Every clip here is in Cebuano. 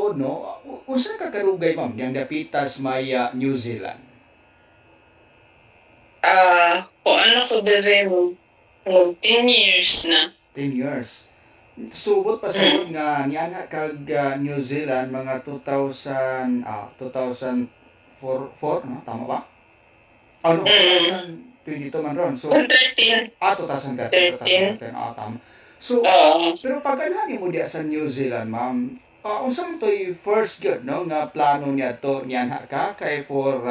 tuod, no, unsa ka karugay, ma'am, diyang dapita sa may New Zealand? Kuan ako diri mo. 10 years na. 10 years. Subot pa sa nga niana kag New Zealand mga 2000 2004 4, no, tama ba? Oh, no, 2022 man ron. So 13. 2013, 13. 2013. Tama. So Oo. Pero pag anhagi mo diya sa New Zealand, ma'am, unsa man to'y first gyud, no, nga plano niya to nianha ka kay for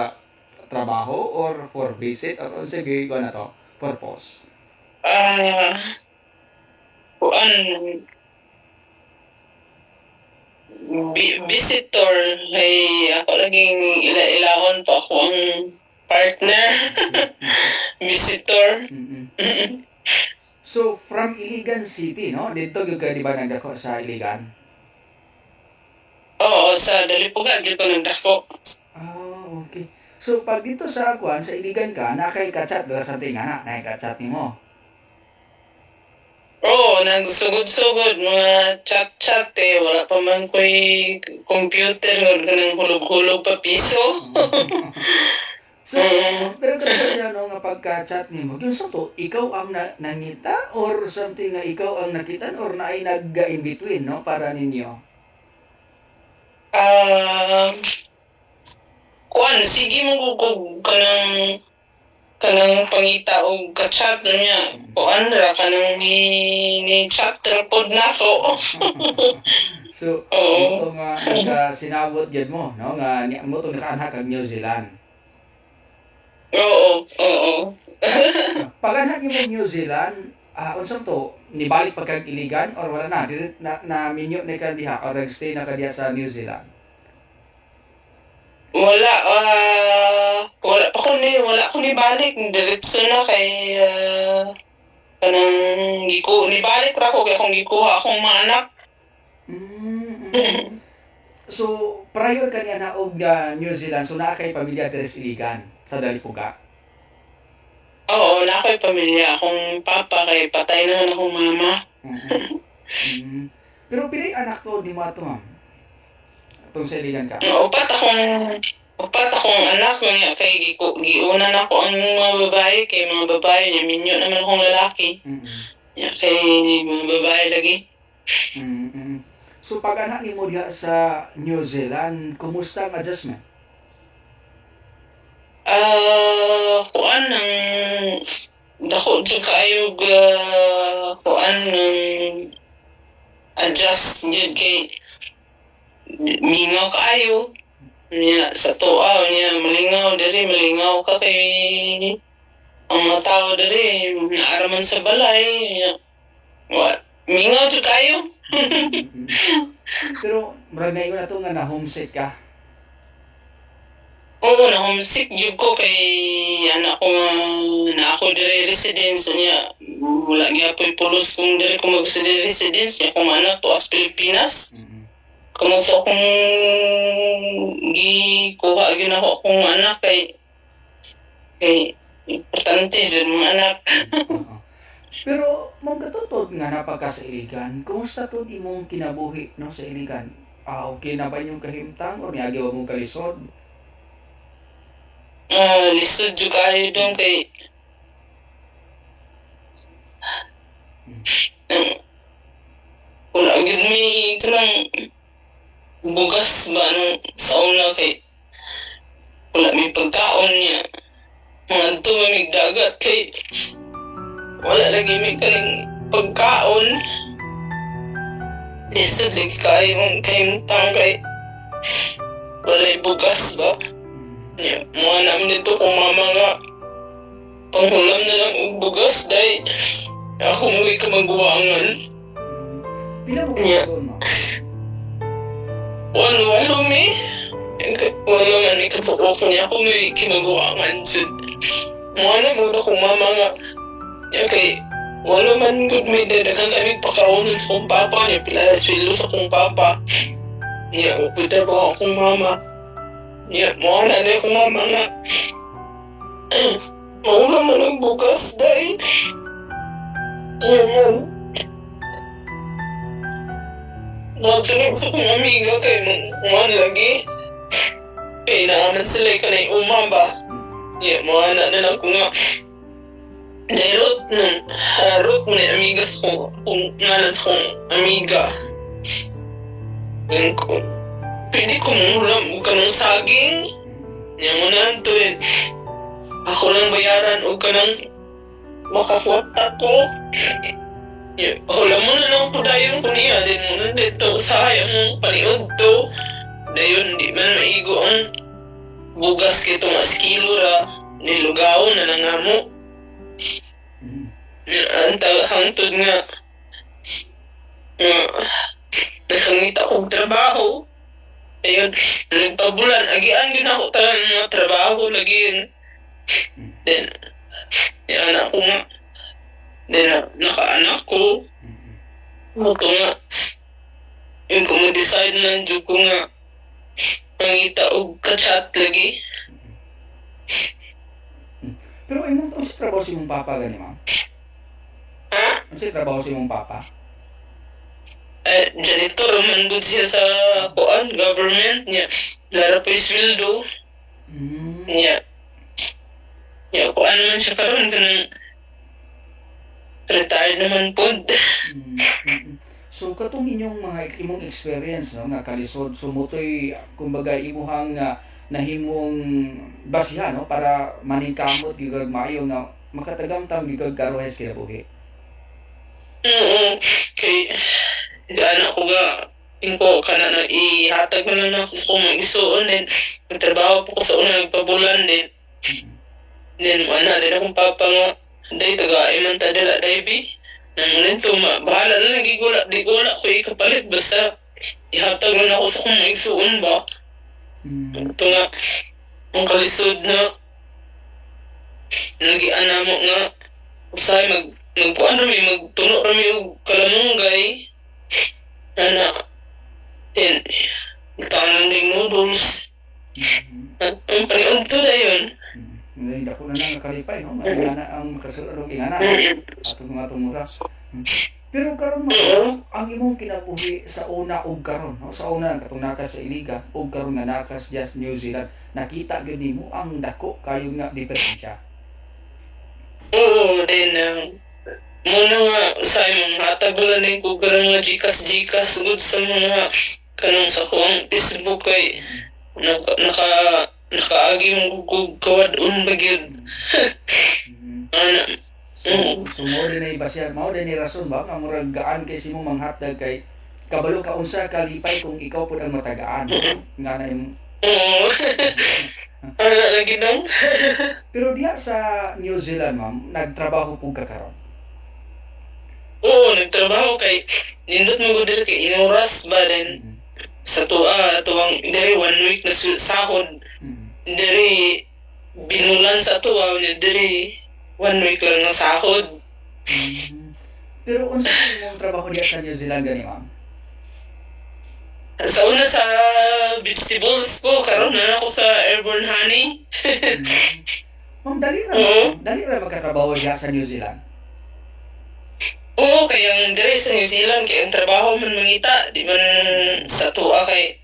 trabaho or for visit or unsa gyud na to purpose? Kuan visitor kay ako laging ila-ilahon pa ako ang partner. Visitor. So from Iligan City, no? Didto gyud ka, di ba, nagdako sa Iligan? Oo, sa Dalipuga gyud ko nagdako. Ah, okay. So pag dito sa kuan sa Iligan ka, naa kay ka-chat dira sa tinga na, kay ka-chat nimo? Oo, nagsugod-sugod mga chat-chat eh. Wala pa man ko'y computer, kanang hulog-hulog pa piso. So, pero kasi siya, no, nga pagka-chat nimo, yung sa to, ikaw ang nangita or something nga ikaw ang nakitan or naay nag in between, no, para ninyo? Kuan, sige mo kog kanang pangita og ka-chat niya. Kuan ra kanang ni chat ra pod nako. So, Oo. mo nga nagka sinabot gyud mo, no, nga mo to nakaanha kag New Zealand. Oo. Pag anha nimo New Zealand, unsang to, nibalik pa kag Iligan or wala na, dili na na minyo na ka diha or nag-stay na ka diha sa New Zealand? Wala, wala ko ni balik. Diretso na kay kanang nibalik ra ko kay akong gikuha akong mga anak. So, prior ka niya na og New Zealand, so naa kay pamilya diri sa Iligan, sa Dalipuga? Oo, naa ko'y pamilya. Akong papa kay patay naman akong mama. Pero pilay anak to ni mo ato, ma'am? Atong sa Iligan ka. Upat akong anak nga kay giuna na ko ang mga babae kay mga babae niya minyo naman akong lalaki. Nya kay mga babae lagi. So pag anha nimo diha sa New Zealand, kumusta ang adjustment? Kuan ang dako jud kaayo kuan ng adjust jud kay mingaw kaayo. Nya sa tuaw niya malingaw diri, malingaw ka kay ang mga tao diri naa ra man sa balay nya. Wa mingaw jud kaayo. Pero murag naingon ato nga na homesick ka. Oo, na homesick jud ko kay anak ko nga na ako diri residence niya. Wala gyapoy pulos kung diri ko mag residence niya kung anak to as Pilipinas. Kamo sa akong gikuha gyud ako akong anak kay importante jud mga anak. Oo. Pero mong katutod nga napagka sa Iligan, kumusta to imong kinabuhi, no, sa Iligan? Okay na ba inyong kahimtang or niagi ba mong kalisod? Lisod jud kaayo dong kay wala gyud may kanang bugas ba nung sa una kay wala may pagkaon niya. Mga mamig dagat kay wala lagi may kaning pagkaon. Lisod lagi kaayo ang kahimtang kay walay bugas ba. Yeah, mga namin dito kung mama nga panghulam na lang og bugas dahil ako mo'y kamaguwangan. Pila mo kason, ma'am? One, walo mi. Walo man ikabuok niya ako mo'y kimaguwangan jud. Mga na mo na kung mama nga. Ya kay walo man gud may daghan kami pakaonon sa akong papa niya pila sweldo sa akong papa. Niya upod trabaho akong mama. Niya mo na na akong mama nga. Mauna man ang bugas dahil. Yan yan. Magsunod sa kong amiga kay mga lagi. Kay naaman sila kanay uma ba. Yeah, mga na na lang ko nga. Nairot nung harot mo ni amiga sa kong, kung ngalan sa kong amiga. Ngayon ko, pwede ko mulam og kanang saging. Nya mo na to eh. Ako lang bayaran og kanang makafuata ko. Yeah, wala mo na lang po dayon ko niya. Din mo na dito usahay ang paniod to. Dayon, di man maigo ang bugas kay itong askilo ra. Nilugaw na lang nga mo. Ang hangtod nga nakangita kog trabaho. Ayun, nagpabulan. Agian din ako tanan mga trabaho lagi. Then, yan ako nga. Then, nakaanak ko. Ako nga. Yung kung decide na jud ko nga mangita og ka-chat lagi. Pero imong unsa trabaho si imong papa gani, ma'am? Ha? Unsa trabaho si imong papa? Eh, janitor man gud siya sa kuan government niya. Lara pa sweldo niya. Ya, kuan man siya karon kanang retired naman pod. So katong inyong mga imong experience, no, nga kalisod, so motoy kumbaga imuhang nahimong basihan, no, para maningkamot gyud kag maayo nga makatagamtam gyud kag karuhay sa kinabuhi. Oo, kay ano ko ga ingko kana na ihatag mo na ako sa kong mga igsuon, then nagtrabaho po ko sa una nagpabulan din. Then ana din akong papa nga day taga man ta dala day bi. Nang nito ma bahala na lagi ko di ko wala ko ikapalit basta ihatag mo na ako sa kong mga igsuon ba. Ito nga ang kalisod na lagi ana mo nga usahay magkuan ra mi, magtuno ra mi og kalamunggay ana, then tanan ding noodles. At ang paniud to dayon. Ngayon, dako na lang nakalipay, no? Nga ingana ang makasulod og ingana, no? Atong mga tumura. Pero karon, ma'am, ang imong kinabuhi sa una ug karon, no? Sa una katong nakas sa Iliga ug karon nga nakas just New Zealand, nakita gyud nimo ang dako kayo nga diferensya. Oo, then muna nga sa imong hatag lang din ko kanang mga Gcash Gcash good sa mga kanang sa kuang Facebook kay naka nakaagi mo kog kawad-on ba gyud. Ana. So, so mao din ay basihan, mao din ni rason ba nga murag gaan kay simo manghatag kay kabalo ka unsa kalipay kung ikaw pud ang matagaan. Nga na imong Oo. Ana lagi nang. Pero diha sa New Zealand, ma'am, nagtrabaho pud ka karon? Oo, nagtrabaho kay nindot mo gud diri kay inuras ba, then sa tuwa tuwang diri one week na sahod. Diri binulan sa tuwa niya diri one week lang na sahod. Pero unsa imong trabaho diha sa New Zealand gani, ma'am? Sa una sa vegetables ko, karon na ako sa Airborne Honey. Ma'am, dali ra dali ra makatrabaho diha sa New Zealand? Oo, kay ang diri sa New Zealand kay ang trabaho man mangita, di man sa tuwa kay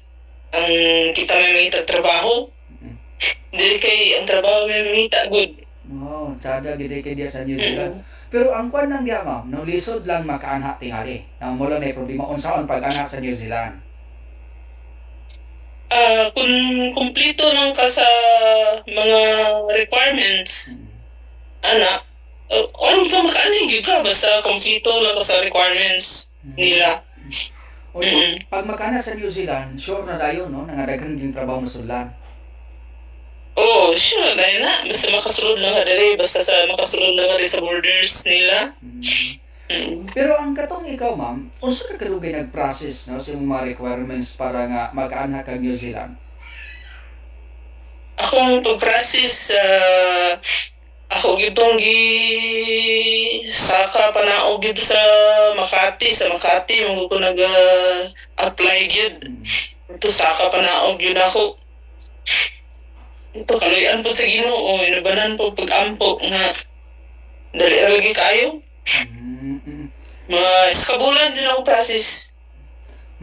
ang kita may mangita trabaho. Diri kay ang trabaho may mangita good. Oh, tsada gid kay diha sa New Zealand. Pero ang kwan lang diha, ma'am, no, lisod lang makaanha tingali. Nang mo lang may problema unsaon pag-anha sa New Zealand? Ah, kung kumpleto lang ka sa mga requirements, ana, on ka makaani gyud ka basta kumpleto lang ka sa requirements nila. O, pag makaana sa New Zealand, sure na dayon, no, nga daghan gyud trabaho masudlan. Oo, sure dahil na. Basta makasulod lang ka diri, basta sa makasulod lang ka diri sa borders nila. Pero ang katong ikaw, ma'am, unsa ka kadugay nag-process, no, sa imong mga requirements para nga makaanha kag New Zealand? Akong pag-process, ako gitong gi saka panaog gid sa Makati mo ko nag apply gyud. Ito saka panaog gyud ako. Ito kaluyan po sa Ginoo, inabanan po pag-ampo nga dali ra lagi kayo. Mga isa ka bulan din ako process.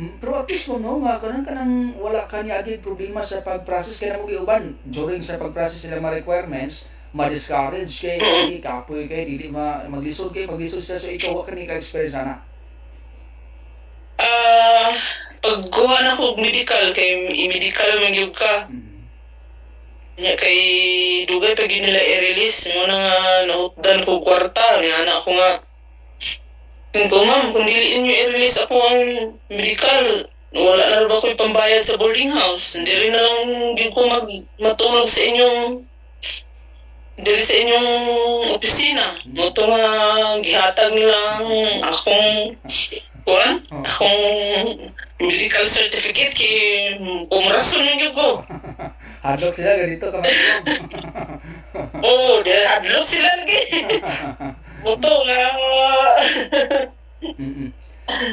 Pero at least mo, no, nga kanon kanang wala ka niya agad problema sa pag-process kay namo uban during sa pag-process sila mga requirements, ma-discourage kay ay kapoy kay dili ma maglisod kay maglisod sila. So ikaw, wa ka ni ka-experience ana? Ah, pagkuha na ko og medical kay i-medical man gyud ka. Nya kay dugay pa gyud nila i-release mo na nga nahutdan ko kwarta niya anak ko nga. Yung ko, "Ma'am, kung dili ninyo i-release ako ang medical, wala na ba ko'y pambayad sa boarding house? Hindi rin na lang gyud ko mag matulog sa inyong diri sa inyong opisina." Mo to nga gihatag nila ang akong kuan, akong medical certificate kay umrason man gyud ko. Hadlok sila ganito ka matulog. Oo, di hadlok sila lagi. Mo to nga.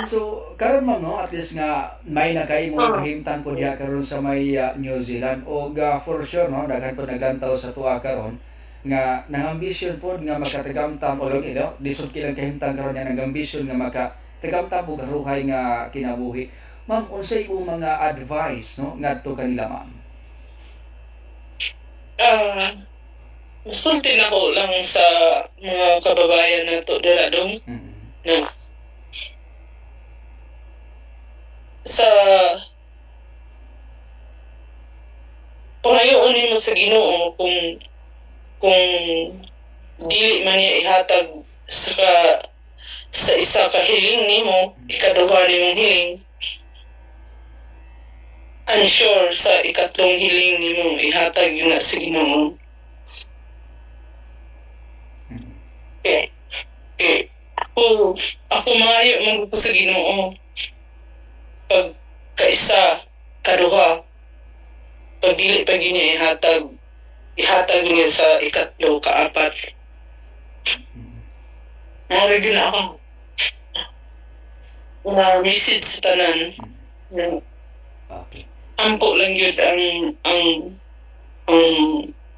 So, karon, ma'am, no, at least nga may na kay mo kahimtang po diha karon sa may New Zealand og for sure, no, daghan po naglantaw sa tuwa karon nga nangambisyon pod nga makatagamtam o lang ilo lisod kilang kahimtang karon nga nangambisyon nga makatagamtam og haruhay nga kinabuhi. Ma'am, unsay imong mga advice, no, ngadto kanila, ma'am? Ah, musulti na ko lang sa mga kababayan nato dira dong na sa pangayoon nimo sa Ginoo kung dili man niya ihatag sa isa ka hiling nimo, ikaduha nimong hiling, I'm sure sa ikatlong hiling nimo ihatag yun na sa Ginoo. Eh, ako maayo man ko sa Ginoo. Pag kaisa, kaduha, pag dili pa gyud niya ihatag, ihatag niya sa ikatlo, kaapat. Mao ra gyud na ako na message sa tanan. Ampo lang yun ang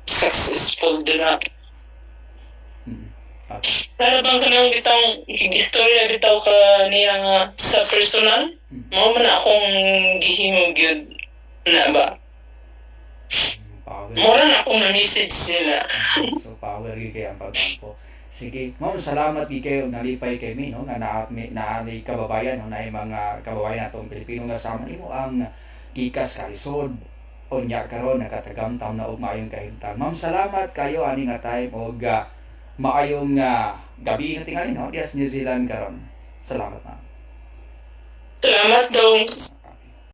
successful dira. Para bang kanang bitang istorya bitaw ka niya nga sa personal, mao man na akong gihimo gyud na ba. Power. Mao na akong na-message nila. So power gyud kay ang pagampo. Sige, ma'am, salamat gyud kayo, nalipay kay mi, no, nga naa naay kababayan, no, naay mga kababayan natong Pilipino nga sama nimo ang gikas kalisod unya karon nakatagamtam na og maayong kahimtang. Ma'am, salamat kayo ani nga time og maayong gabi na tingali, no, diya sa New Zealand karon. Salamat, ma'am. Salamat dong.